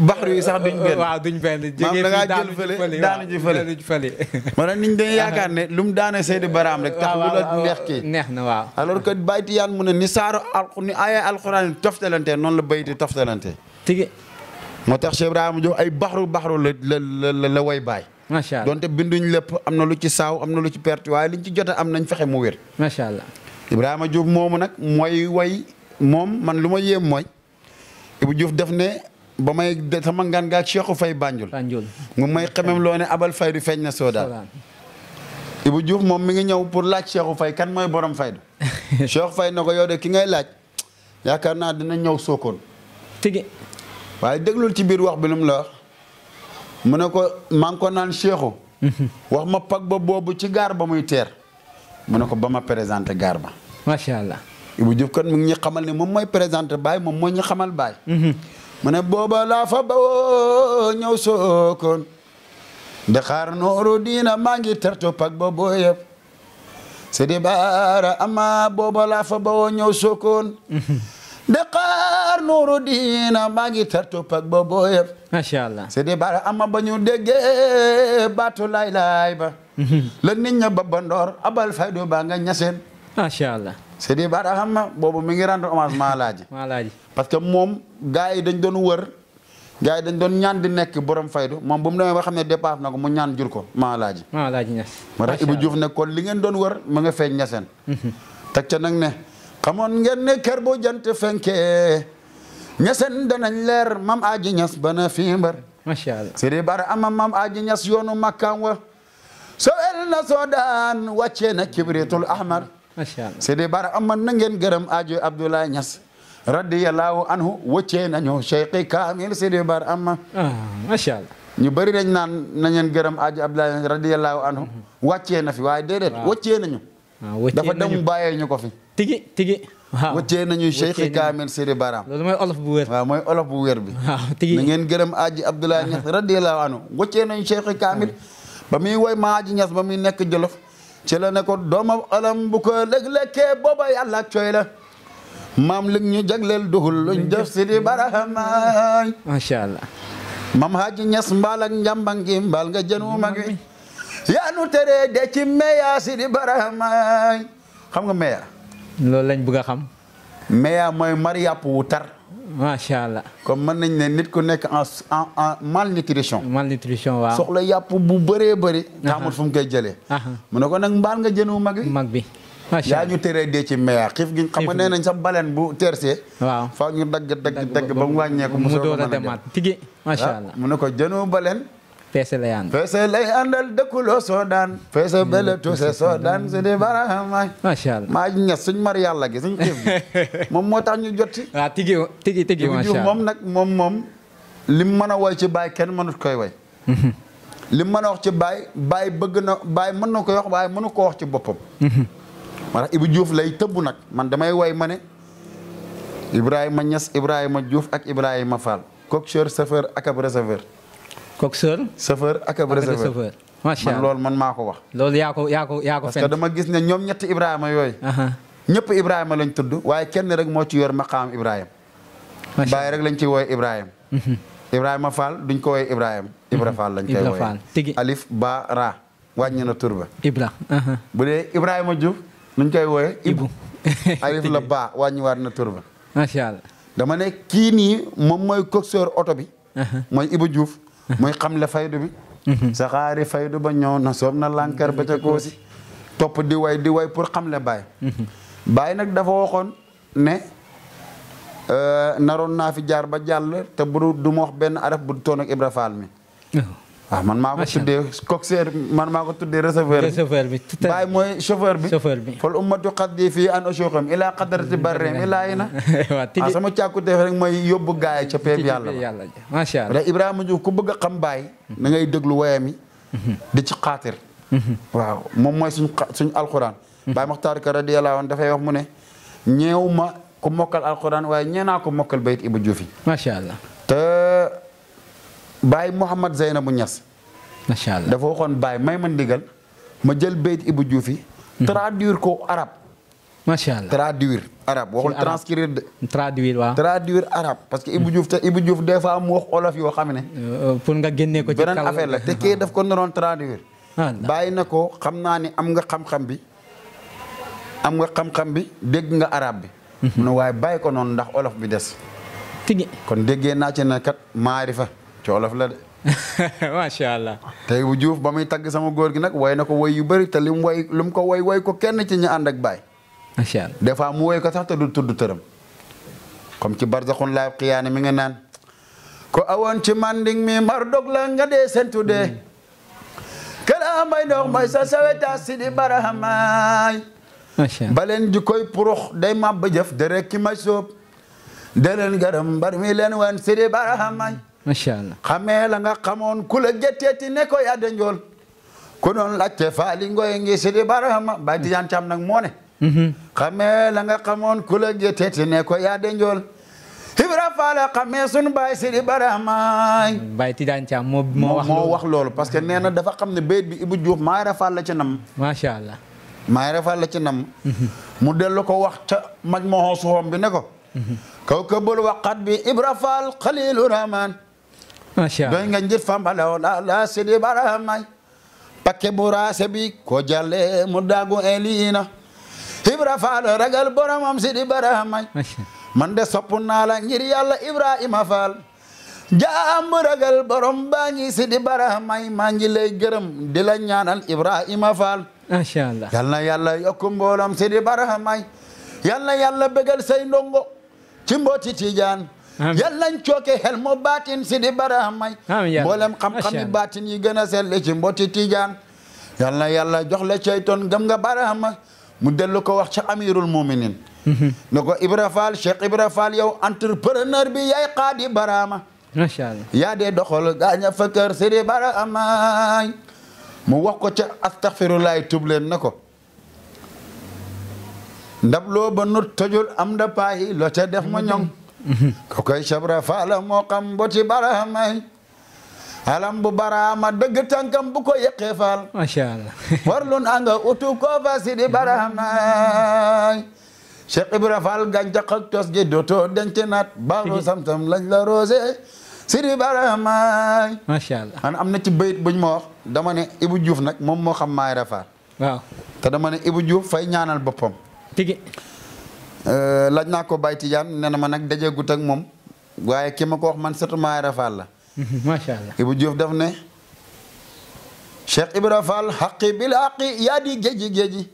baxru yi sax duñ benn waaw duñ benn maam da ngaa jël fële daanu ji fële maanaam niñ dañuy yaakaar ne lu mu daane Seydi Baraam rek tax lu la neex kii neex na waaw alors que Baye Tidiane mu ne ni saaru ni aaya alxuraan toftalante noonu la bayti toftalante tigi moo tax Cheikh Ibrahima Diouf ay baxru la way baay macha allah donte binduñ lépp am na lu ci saaw am na lu ci perte waaye liñ ci jota am nañ fexe mu wér macha allah Ibrahima Diouf moomu nag mooy way moom man lu ma yéem mooy Ibou Diouf def ne ba may sama ngan gaak Cheikhou Faye Banjul mu may xemem loo ne abal faydu feeñ na soodaan Ibou Diouf moom mi ngi ñëw pour laaj Cheikhou Faye kan mooy borom faydu Cheikhou Faye na ko yow de ki ngay laaj yaakaar naa dina ñëw Sokone tigi waaye déglul ci biir wax bi lu mu la wax mu ne ko maa ngi ko naan Cheikhou wax ma pag ba boobu ci gaar ba muy teer mu ne ko ba ma présenté gaar ba macha allah Ibou Diouf kon mi ngi ñu xamal ne moom mooy présenté Baye moom moo ñu xamal Baye mu ne booba laa fa bawoo ñëw Sokone de xaar nooru diina maa ngi terto pag ba boo yëpp Sidi Bara ama booba laa fa bawoo ñëw Sokone de xaar nooru diina maa ngi terto pag ba boo yëpp macha allah Sidi Bara ama ba ñu déggee baatu laay ba la nit ña ba bandoor abal faydu ba nga ñaseen macha allah Sidi Bara xam na boobu mi ngi rendre hommage Maalaaji parce que moom gars yi dañ doon wër gars yi dañ doon ñaan di nekk borom faydu moom bu mu demee ba xam ne dépasse na ko mu ñaan jur ko Maalaaji ñas moo tax Ibou Diouf ne kon li ngeen doon wër mu nga feeñ ñaseen teg ca nag ne xamoon ngeen ne kër bu jant fenkee ñaseen danañ leer mam aji ñas bana fii mbar macha allah Sidi Bara ama mam aji ñas yoonu makkaan wa so el na soodaan wàccee na kibritul ahmar macha allah Sidi Bara ama na ngeen gërëm aajo Abdoulaye Niass radiyallahu anhu wëccee nañu Cheikh Kamil Sidi Bara ama macha allah ñu bëri dañ naan na ngeen gërëm aajo Abdoulaye Niass radiyallahu anhu wàccee na fi waaye déedéet wëccee nañu dafa dem bàyyee ñu ko fi tigi waaw wëccee nañu Cheikh Kamil Sidi Bara loolu mooy olof bu wér waaw mooy olof bu wér bi waaw tigi na ngeen gërëm aajo Abdoulaye Niass radiyallahu anhu wëccee nañu Cheikh Kamil ba muy woy ma aaji Niass ba muy nekk Jolof ci la ne ko doomam alam bu ko lëg-lekkee booba yàlla cooy la maam lig ñu jagleel duhul luñ def Sidi Bara maay macha allah mam Haaji Ñas mbaal ak njambangi mbaal nga jënu magi yaa nu tere de ci meya Sidi Bara maay xam nga meya loolu lañ bëgg a xam meya mooy mari yàpp wu tar macha allah comme mën nañ ne nit ku nekk en malnutrition waaw soxla yàpp bu bëree bëri taamul fu mu koy jëlee mu ne ko nag mbaal nga jënu mag bi yaa ñu teree dee ci meya xiif gi xam nga nee nañ sax baleen bu teersee waaw faaw ñu dagg ba mu wàññeeku mu door a demaat tigi macha allah mu ne ko jënu baleen feese lay ànd feese lay àndal dëkkuloo soo daan feese bele tuuse soo daan Sidi Bara macha allah maa ñes suñ mar yàlla gi suñ xiif gi moom moo tax ñu jot ci waaw tigi macha allah moom nag moom lim mën a woy ci Baye kenn mënut koy woy lim mën a wax ci Baye bëgg na Baye mën na koy wax waaye mënu ko wax ci boppam moo tax Ibou Diouf lay tëbb nag man damay woy ma ne Ibrahima Niass Ibrahima Diouf ak Ibrahima Fall coxeur chauffeur ak ab receveur coxeur chauffeur ak ab receveur macha allah man loolu man maa ko wax loolu yaa ko parce que dama gis ne ñoom ñetti Ibrahima yooyu ñëpp Ibrahima lañ tudd waaye kenn rek moo ci yor maqaam Ibrahima Baye rek lañ ci wooye Ibrahima Ibrahima Fall duñ ko wooye Ibrahima Ibra Fall lañ koy wooye alif ba ra wàññi na tur ba Ibra bu dee Ibrahima Diouf nuñ koy wooye Ibu alif la ba wàññiwaat na tur ba macha allah dama ne kii nii moom mooy coxeur oto bi mooy Ibou Diouf mooy xamle faydu bi saxaari faydu ba ñëw na soob na lànkar ba ca koosi topp di way pour xamle Baye Baye nag dafa waxoon ne naroon naa fi jaar ba jàll te bu du ma wax benn araf bu toon ak Ibra Fall mi waaw man maa ko tuddee coxeur man maa ko tuddee receveur bi Baye mooy chauffeur bi fal ummatu xaddi fii an ashuqam ilaa qadarati barreem ilaa yi na waaw sama càkkuteef rek mooy yóbbu gaay ca peeb yàlla macha allah Ibrahima Diouf ku bëgg a xam Baye da ngay déglu woyam yi di ci xaatir waaw moom mooy suñ alxuraan Baye Mokhtar Ka radiyallahu anhu dafay wax mu ne ñeew ma ku mokkal alxuraan waaye ñeenaa ko mokkal bayit Ibou Diouf yi macha allah te Baye Mouhamad Zeynabu Niass macha allah dafa waxoon Baye may ma ndigal ma jël bayit Ibou Diouf yi traduire ko arabe macha allah traduire arabe waxul transcrire de traduire arabe parce que Ibou Diouf des fois mu wax olof yoo xam ne pour nga génnee ko ci beneen affaire la te kii daf ko naroon traduire bàyyi na ko xam naa ni am nga xam-xam bi dégg nga arabe bi mu ne waaye bàyyi ko noonu ndax olof bi des tigi kon déggee naa ci ne kat maarifa ci olof la de macha allah te Ibou Diouf ba muy tagg sama góor gi nag woy na ko woy yu bëri te li mu ko woy ko kenn ci ñu ànd ak Baye macha allah des fois mu woy ko sax te du tudd tëram comme ci barzaxun laa xiyaane mi nga naan ko awoon ci manding mi mar dog la nga dee sentu dee kala may ndox may sa saweta Sidi Barahamaay baleen ji koy purux day mabba jëf de rek ki may soob de leen garam mbar mi leen wan Sidi Barahamaay macha allah xamee la nga xamoon ku la getteeti ne ko yadda njool ku doon laajte faali ngoy ngi Sidi Barahama Baay Tijaan Caam nag moo ne xamee la nga xamoon ku la getteeti ne ko yadda njool Ibra Faal xamee sunu baay Sidi Barahama Baay Tijaan Caam moo wax loolu parce que nee na dafa xam ne bayit bi Ibou Diouf Mayra Faal la ci nam macha allah Mayra Faal la ci nam mu dellu ko wax ca Majmuhu Suhum bi ne ko kawkabul waqat bi Ibra Faal Xaliilu Rahmaan macha allah doy nga njit fambalaw la Sidi Barahama pakke buraase bi ko jalle mu daagu eliina Ibra Faal ragal boromam Sidi Barahama man de sopp naa la ngir yàlla Ibrahima Faal jaam ragal borom baa ngi Sidi Barahama maa ngi lay gërëm di la ñaanal Ibrahima Faal macha allah yal na yàlla yokk mboolam Sidi Barahama yal na yàlla bégal say ndongo ci mbooti Tijaan yal nañ cooke xel mo baatin Sidi Barahama mboolem xam-xami baatin yi gën a selle ci mbooti Tijaan yal na yàlla jox la ceytoon gëm nga Barahama mu dellu ko wax ca amirul muminin ne ko Ibra Faal Cheikh Ibra Faal yow entrepreneur bi yaay Xaadi Barahama macha allah yaa dee doxal gaaña fa kër Sidi Barahama mu wax ko ca astaghfirullahi tub leen na ko ndab loo ba nut tojul am da paayi loo ca def ma ñoŋ ko koy Ibra Faal moo xam mboti Barahama alam bu Barahama dëgg tànkam bu ko yeqee faal macha allah warlun anga utu ko fa Sidi Barahama Cheikh Ibra Faal gàncax ak tos gi dootoo denc naat baalu sam-sam lañ la roose Sidi Barahama macha allah man am na ci bayit buñ ma wax dama ne Ibou Diouf nag moom moo xam Mayra Faal waaw te dama ne Ibou Diouf fay ñaanal boppam tigi laaj naa ko Baay Tijaan nee na ma nag dajeegut ak moom waaye ki ma ko wax man surtout Mayra Faal la macha allah Ibou Diouf daf ne Cheikh Ibra Faal xaqi bil xaqi yaa di géeji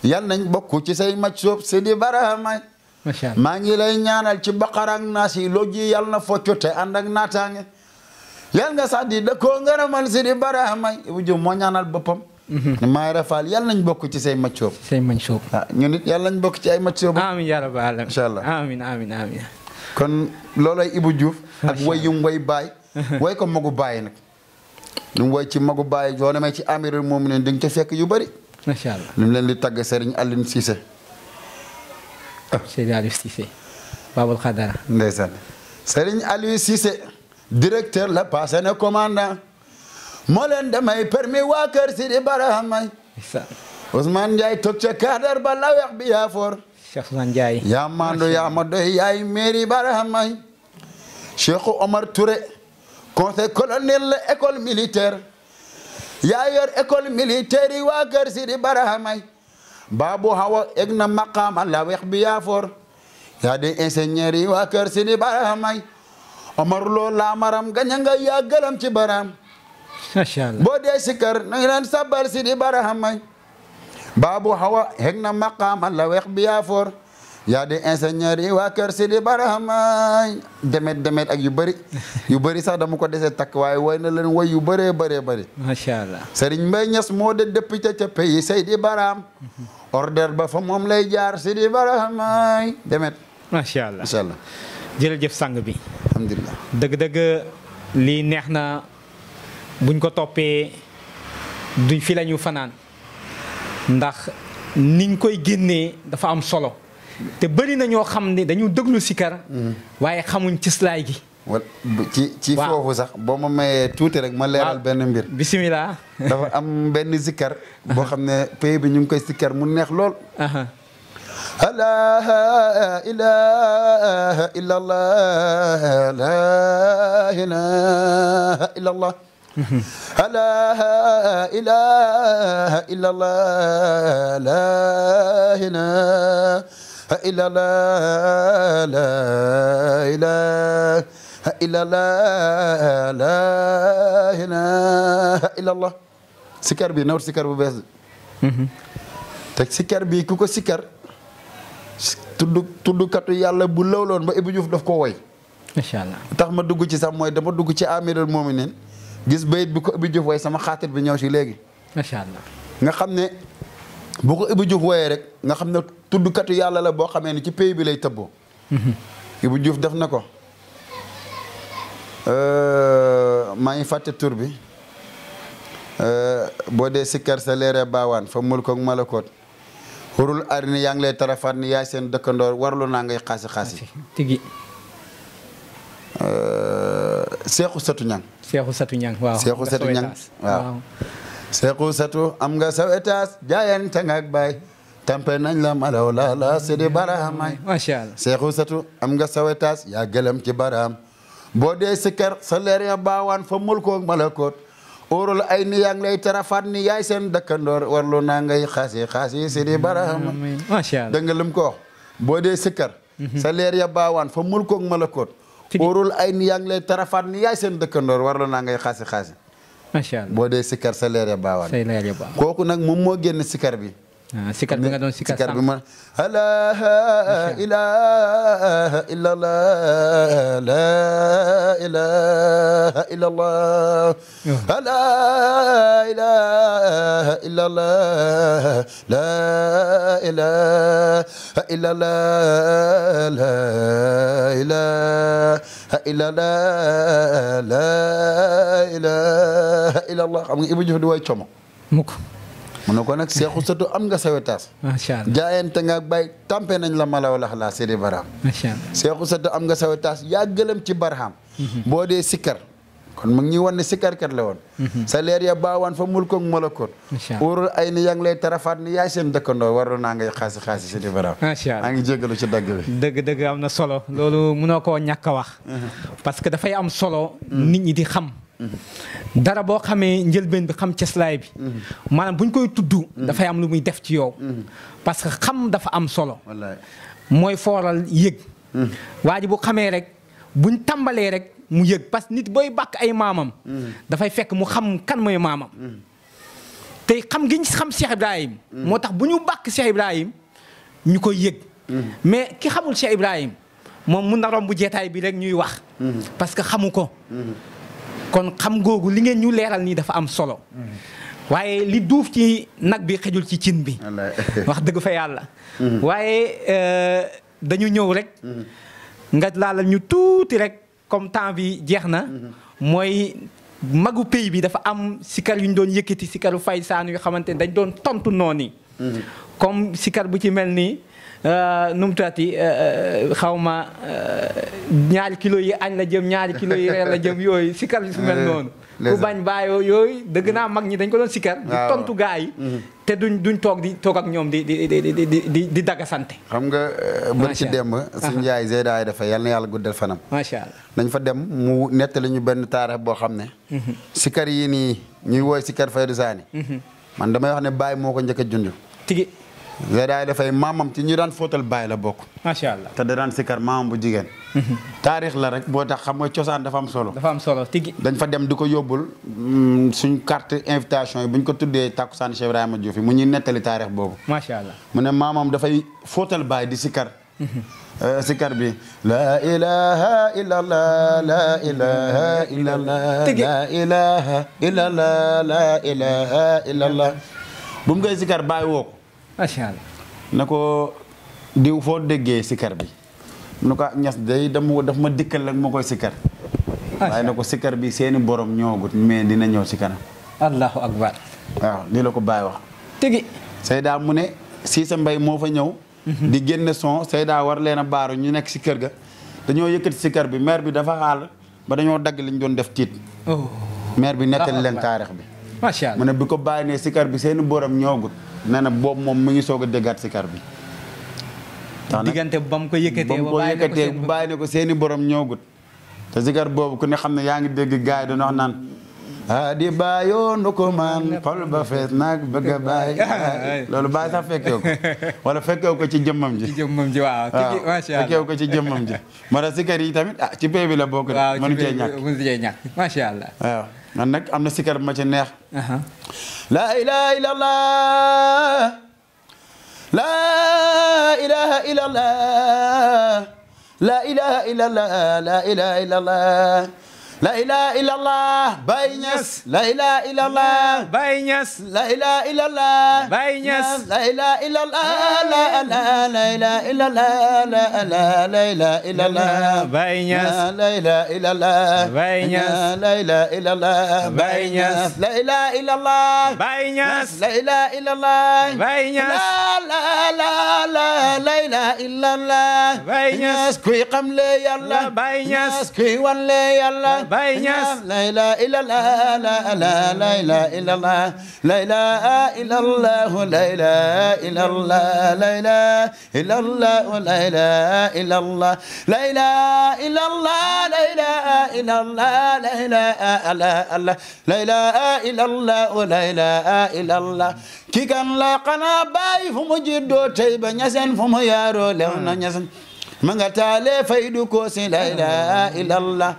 yal nañ bokk ci say mac soob Sidi Barahama macha allah maa ngi lay ñaanal ci Baqara ak Naas yi loo ji yal na foccu te ànd ak naataange yal nga sax di dëkkoo ngërëmal Sidi Barahama Ibou Diouf moo ñaanal boppam ne Mayra Faal yal nañ bokk ci say mac soob say mac soob ñu nit yal nañ bokk ci ay mac soob amiin yaa rabbal aalamiin incha allah amiin kon loolay Ibou Diouf ak way yum way baay way ko magu baay nag lu mu way ci magu baay soo demee ci amirul muminin di nga ca fekk yu bëri macha allah lu mu leen di tagg Serigne Aline Cissé Serigne Aliou Cissé Babul Khadara ndeysaan Serigne Aliou Cissé directeur la passé na commandant moo leen damay permis waa kër Sidi Barahama Ousmane Ndiaye toog ca cadre ba la weex bi yaa foor Cheikh Ousmane Ndiaye yaa maandu yaa ma doy yaay mairie Barahama Cheikh Omar Touré conseil colonel la école militaire yaa yor école militaire yi waa kër Sidi Barahama Babu Hawa egg na maqaama la weex bi yaa foor yaa di ingénieur yi waa kër Sidi Barahama Omar Lo la maram gaña nga yaa gëlam ci baram macha allah boo dee si kër na nga leen sabal Sidi Barahama Babu Hawa egg na maqaama la weex bi yaa foor yaa di ingénieur yi waa kër Sidi Barahama demet ak yu bëri sax dama ko dese takk waaye way na leen way yu bëree bëri macha allah Serigne Mbaye Niass moo de député ca pays Seydi Baraham order ba fa moom lay jaar Sidi Barahama demet macha allah incha allah jërëjëf sang bi alhamdulilah dëgg-dëgg lii neex na buñ ko toppee duñ fi la ñu fanaan ndax niñ koy génnee dafa am solo te bëri na ñoo xam ne dañu déglu sikar waaye xamuñ cislaay gi ci foofu sax boo ma mayee tuuti rek ma leeral benn mbir bisimilah dafa am benn sikkar boo xam ne pays bi ñu ngi koy sikkar mu neex lool la ilaha illa allah la ilaha illa allah la ilaha illa allah la ilaha إلا الله لا إله إلا الله لا إله إلا الله sikar bi nawut sikar bu bees te sikar bi ku ko sikar tuddkatu yàlla bu lawloon ba Ibou Diouf daf ko woy. macha allah tax ma dugg ci sax mooy dama dugg ci Amirul Mominin gis bayit bi ko Ibou Diouf woy sama xaatir bi ñëw si léegi. macha allah nga xam ne bu ko Ibou Diouf woyee rek nga xam ne tuddkatu yàlla la boo xamee ni ci pays bi lay tëbboo. Ibou Diouf def na ko maa ngi fàtte tur bi boo dee sikkar sa leere baawaan fa mulkook malakoot xurul arini yaa ngi lay tarafaat ni yaay seen dëkkandoor warlu naa ngay xaasi tigi Seexu Satu Ñang Seexu Satu Ñang waaw Seexu Satu Ñang waaw Seexu Satu am nga saw étage jaayante nga ak baay tampe nañ la malaw la sidi barahamay macha allah Seexu Satu am nga saw étage yaa gëlëm ci baraam boo dee sikkar sa leer ya baawaan fa mulkook malakoot óorul ay ni yaa ngi lay tarafaat ni yaay seen dëkkandoor warlu naa ngay xaasi sidi barahamay macha allah dégg nga lim ko wax boo dee sikkar sa leer ya baawaan fa mulkook malakoot óorul ay ni yaa ngi lay tarafaat ni yaay seen dëkkandoor warlu naa ngay xaasi macha allah boo dee sikkar sa leer ya baawaan say leer ya baawaan kooku nag moom moo génn sikkar bi sikkar bi nga doon sikkar bi ma la ilaha illallah la ilaha illallah la ilaha illallah la ilaha illallah la ilaha illallah la ilaha illallah xam nga Ibou Diouf di way como mukk mu ne ko nag Seexu Satu am nga sawetaas macha allah jaayante nga bay tampe nañ la malaw lax laa sidi baraham macha allah Seexu Satu am nga sawetaas yaa gëlëm ci baraham boo dee sikkar kon mu ngi ñuy wan ne sikkarkat la woon sa leer ya baawaan fa mulkook malakoot óorul ay ni yaa ngi lay tarafaat ni yaay seen dëkkandoo warlu naa ngay xaasi sidi baraham macha allah maa ngi jéggalu ci dagg bi dëgg am na solo loolu mënoo koo ñàkk a wax parce que dafay am solo nit ñi di xam dara boo xamee njëlbeen bi xam cëslaay bi maanaam bu ñu koy tudd dafay am lu muy def ci yow parce que xam dafa am solo mooy fooral yëg waa ji bu xamee rek buñ tàmbalee rek mu yëg parce que nit booy bàkk ay maamam dafay fekk mu xam kan mooy maamam te xam gi ñu xam Cheikh Ibrahim moo tax bu ñu bàkk Cheikh Ibrahim ñu koy yëg mais ki xamul Cheikh Ibrahim moom mun na romb jeetaay bi rek ñuy wax parce que xamu ko kon xam googu li ngeen ñu leeral nii dafa am solo waaye li duuf ci nag bi xejul ci cin bi wax dëgg fa yàlla waaye dañu ñëw rek nga laalal ñu tuuti rek comme temps bi jeex na mooy magu pays bi dafa am sikar yu ñu doon yëkkati sikaru fay saan yu xamante ne dañ doon tontu noonu comme sikar bu ci mel nii nu mu tuddati xaw ma ñaari kilo yi añ la jëm ñaari kilo yi reer la jëm yooyu sikar yi su mel noonu ku bañ bàyyoo yooyu dëgg naa mag ñi dañ ko doon sikar di tontu gaa yi te duñ toog ak ñoom di dagasante xam nga bër ci dem suñu yaay Zeyda dafa yal na yàlla guddal fanam macha allah nañ fa dem mu nettali ñu benn taarix boo xam ne sikar yi nii ñuy wooy sikar Faydu Saani man damay wax ne Baye moo ko njëkk a junj tigi Zeyda dafay maamam ci ñu daan fóotal Baye la bokk macha allah te da daan sikar maamam bu jigéen taarix la rek boo tax xam nga cosaan dafa am solo tigi dañ fa dem di ko yóbbul suñ carte invitation yi bu ñu ko tuddee takkusaan Cheikh Ibrahima Diouf yi mu ñuy nettali taarix boobu macha allah mu ne maamam dafay fóotal Baye di sikar sikar bi la ilaha illallah la ilaha illallah la ilaha illallah la ilaha illallah bu mu koy sikar Baye woo ko macha allah na ko diw foo déggee sikar bi mu ne ko ñas day daf ma dikkal ak ma koy sikar waaye na ko sikar bi seeni borom ñëwagut mais dina ñëw si kanam allahu akbar waaw lii la ko Baye wax tigi Seyda mu ne Cissé Mbaye moo fa ñëw di génne son Seyda war leen a baaru ñu nekk si kër ga dañoo yëkkati sikar bi maire bi dafa xaal ba dañoo dagg liñ doon def tiit maire bi nettali leen taarix bi macha allah mu ne bi ko bàyyi ne sikar bi seeni borom ñëwagut nee na boobu moom mu ngi soog a déggaat sikar bi diggante ba mu ko yëkkatee bu bàyyi ne ko seeni borom ñëwagut te sikar boobu ku ne xam ne yaa ngi dégg gars yi dañoo wax naan di bàyyoo nu ko man xol ba fees nag bëgg a bàyyi loolu bàyyi sax fekkew ko wala fekkew ko ci jëmmam ji waaw fekkew ko ci jëmmam ji moo tax sikar yi tamit ci pay bi la bokk mënu cee ñàkk macha allah waaw man nag am na sikar bu ma ci neex la ilaha illallah la ilaha illallah إلا الله لا إله إلا الله لا إله إلا الله لا إله إلا الله Baye Niass لا إله إلا الله Baye Niass لا إله إلا الله Baye Niass لا إله إلا الله لا إله إلا الله لا إله إلا الله Baye Niass لا إله إلا الله Baye Niass لا إله إلا الله Baye Niass لا إله إلا الله Baye Niass لا إله إلا الله Baye Niass لا إله إلا الله Baye Niass kuy xam le Yàlla Baye Niass kuy wan le Yàlla Baye Niass لا إله إلا الله لا إله إلا الله لا إله إلا الله لا إله إلا الله لا إله إلا الله لا إله إلا الله لا إله إلا الله لا إله إلا الله لا إله إلا الله لا إله إلا الله لا إله إلا الله كي كان لا قنا باي فم جدو تيب نيسن فم يارو لونا نيسن مغتالي فايدو كوسي لا إله إلا الله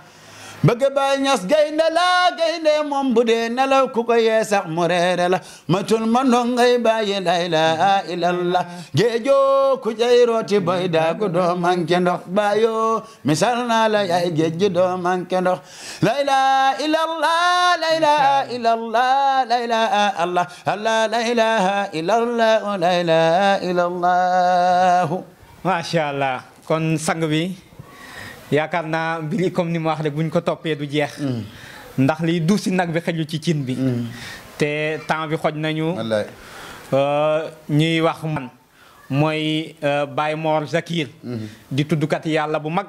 bëgg Baye Niass gaynde la gaynde moom bu dee nelaw ku ko yee sax mu reere la matul ma ndongay Baye la ilaha illallah géejoo ku jay rooti boy daagu doo manke ndox bayo misal naa la yaay géej gi doo manke ndox la ilaha illallah la ilaha illallah la ilaha allah allah la ilaha illallah la ilaha illallah macha allah kon sang bi yaakaar naa mbiri comme ni ma wax rek buñ ko toppee du jeex ndax liy du si nag bi xëju ci cin bi te temps bi xoj nañu ñuy wax man mooy Baye Mor Zakir di tuddukat yàlla bu mag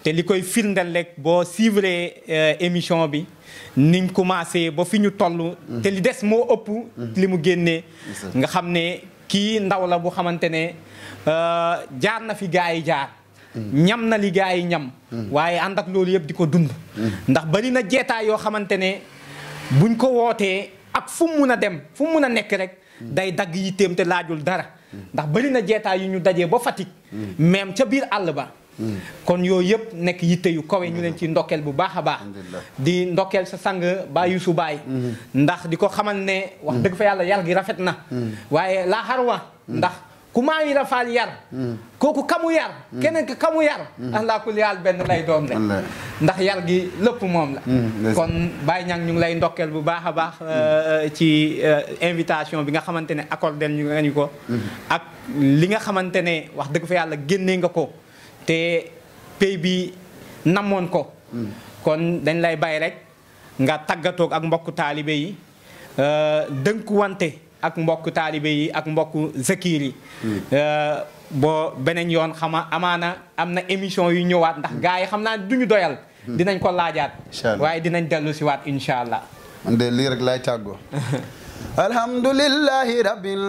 te li koy firndeel rek boo suivre émission bi niñ commencé ba fi ñu toll te li des moo ëpp li mu génnee nga xam ne kii ndaw la bu xamante ne jaar na fi gaa yi jaar ñam na li gaa yi ñam waaye ànd ak loolu yëpp di ko dund ndax bari na jeetaay yoo xamante ne buñ ko wootee ak fu mu mun a dem fu mu mun a nekk rek day dagg yitteem te laajul dara ndax bari na jeetaay yu ñu dajee ba Fatick même ca biir àll ba kon yooyu yëpp nekk yitte yu kawe ñu leen ci ndokkeel bu baax a baax di ndokkeel sa sang Baye Youssou Baye ndax di ko xamal ne wax dëgg fa yàlla yar gi rafet na waaye laa xarwa ndax ku maa yi rafaal yar kooku kamu yar keneen ki kamu yar allah kulli haal benn lay doon rek ndax yar gi lépp moom la kon Baye Niang ñu ngi lay ndokkeel bu baax a baax ci invitation bi nga xamante ne accordé ñu ko ak li nga xamante ne wax dëgg fa yàlla génnee nga ko te pay bi namoon ko kon dañ lay bàyyi rek nga tàggatoog ak mbokku taalibe yi dënkuwante ak mbokk taalibe yi ak mbokk zakir yi boo beneen yoon xama amaana am na émission yu ñëwaat ndax gars yi xam naa duñu doyal dinañ ko laajaat waaye dinañ dellu si waat insha allah man de lii rek laay tàggoo alhamdulillahi rabbil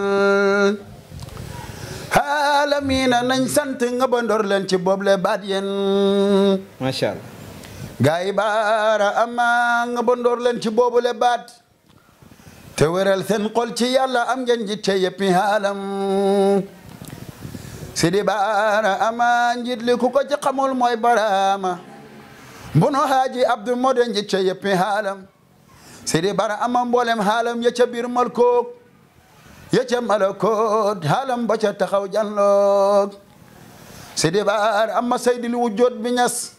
aalamiina nañ sant nga ba ndor leen ci booble baat yéen macha allah gars yi baara ama nga ba ndor leen ci boobule baat te wéral seen xol ci yàlla am ngeen ji te yëppi haalam sidi baara ama njit li ku ko ci xamul mooy baraama bunu haaji abdou mode njit te yëppi haalam sidi baara ama mboolem haalam ya ca biir malkook ya ca malakoot haalam ba ca taxaw janloog sidi baara ama saydil wujjoot bi ñas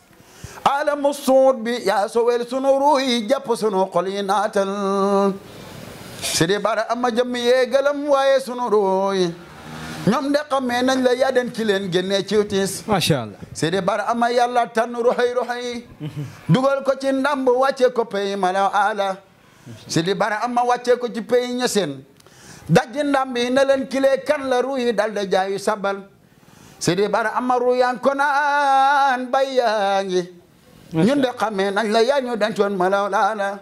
alamu suut bi yaa sowel sunu ruuy jàpp sunu xol yi naatal sidi bara ama jëmm yeegalam waaye sunu ruuy ñoom de xamee nañ la yaa den ki leen génnee ci tiis macha allah sidi bara ama yàlla tànn ruxay dugal ko ci ndamb wàcce ko pay mala ala sidi bara ama wàcce ko ci pay ñeseen dajji ndamb yi ne leen kilee kan la ruuy dal de jaayu sabal sidi bara ama ruuyaan ko naan bayyaa ngi ñun de xamee nañ la yaa ñu dencoon mala ala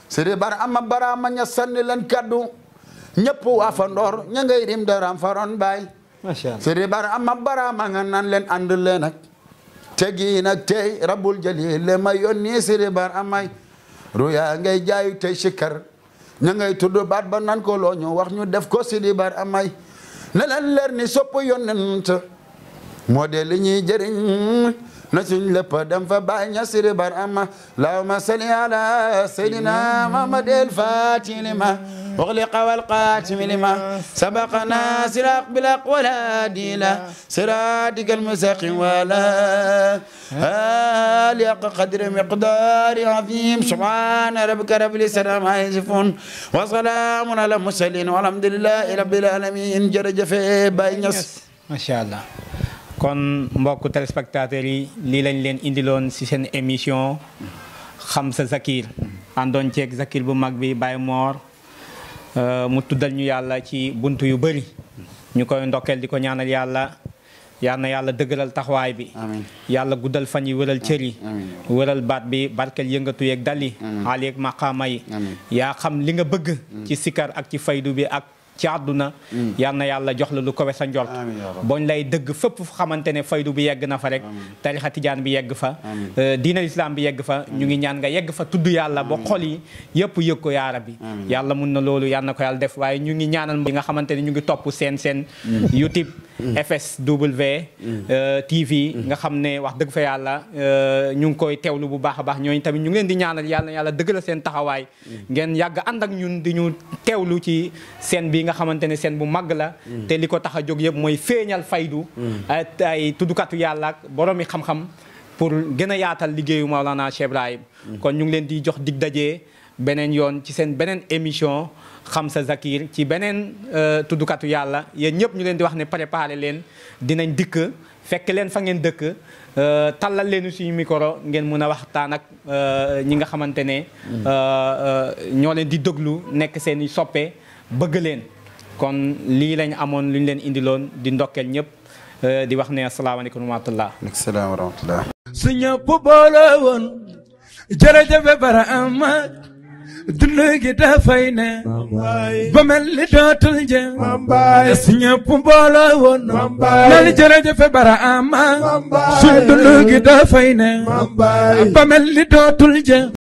sidi bara ama baraama ña sanni leen kaddu ñëpp waa fa ndoor ña ngay rim daram faroon baay sidi bara ama baraama nga naan leen ànd leen ak tegi nag tey rabbul jalil le ma yónni sidi bara amay ruya ngay jaayu tey sikkar ña ngay tudd baat ba nan ko loo ñu wax ñu def ko sidi bara amay ne leen leer ni sopp yonent moo de li ñuy jëriñ na suñ lépp dem fa Baay Ñas sidi bara ama allahumma salli ala sayyidina Muhammad el Fatih lima أغلق والقاتم لما سبقنا سراق بالحق والهادي إلى صراطك المستقيم ولا آل قدر مقدار عظيم سبحان ربك رب العزة عما يصفون وسلام على المرسلين والحمد لله رب العالمين jërëjëf Baye Niass. macha allah kon mbokku téléspectateurs yi lii lañ leen indiloon ci seen émission xam sa Zakir àndoon ceeg Zakir bu mag bi Baye Mor mu tuddal ñu yàlla ci buntu yu bëri ñu koy ndokkeel di ko ñaanal yàlla yal na yàlla dëgëral taxawaay bi yàlla guddal fan yi wëral cër yi wëral baat bi barkel yëngatu yeeg dal yi aali yeeg maqaama yi yaa xam li nga bëgg ci sikar ak ci faydu bi ak ci àdduna yal na yàlla jox la lu ko we sa njort boñ lay dëgg fépp fu xamante ne faydu bi yegg na fa rek tarixa tijaan bi yegg fa diina islam bi yegg fa ñu ngi ñaan nga yegg fa tudd yàlla ba xol yi yëpp yëg ko yaa rabbi yàlla mun na loolu yal na ko yàlla def waaye ñu ngi ñaanal bi nga xamante ne ñu ngi topp seen YouTube FSW TV nga xam ne wax dëgg fa yàlla ñu ngi koy teewlu bu baax a baax ñooñu tamit ñu ngi leen di ñaanal yàlla dëgg la seen taxawaay ngeen yàgg ànd ak ñun di ñu teewlu ci seen bi nga xamante ne seen bu mag la te li ko tax a jóg yëpp mooy feeñal faydu ay tuddukatu yàlla ak boroomi xam-xam pour gën a yaatal liggéeyu Maolana Cheikh Ibrahim kon ñu ngi leen di jox dig daje beneen yoon ci seen beneen émission xam sa Zakir ci beneen tuddukatu yàlla yéen ñëpp ñu leen di wax ne préparé leen dinañ dikk fekk leen fa ngeen dëkk tallal leen suñu micro ngeen mën a waxtaan ak ñi nga xamante ne ñoo leen di déglu nekk seen i soppe bëgg leen kon lii lañ amoon lu ñu leen indiloon di ndokkeel ñëpp di wax ne asalaamaaleykum wa rahmatullah. Asalaam wa rahmatullah. su ñëpp boole woon jërëjëf Barhama dund gi dafay ne ba mel ni dootul jëm su ñëpp boole woon mel jërëjëf Barhama su dund gi dafay ne ba mel ni dootul jëm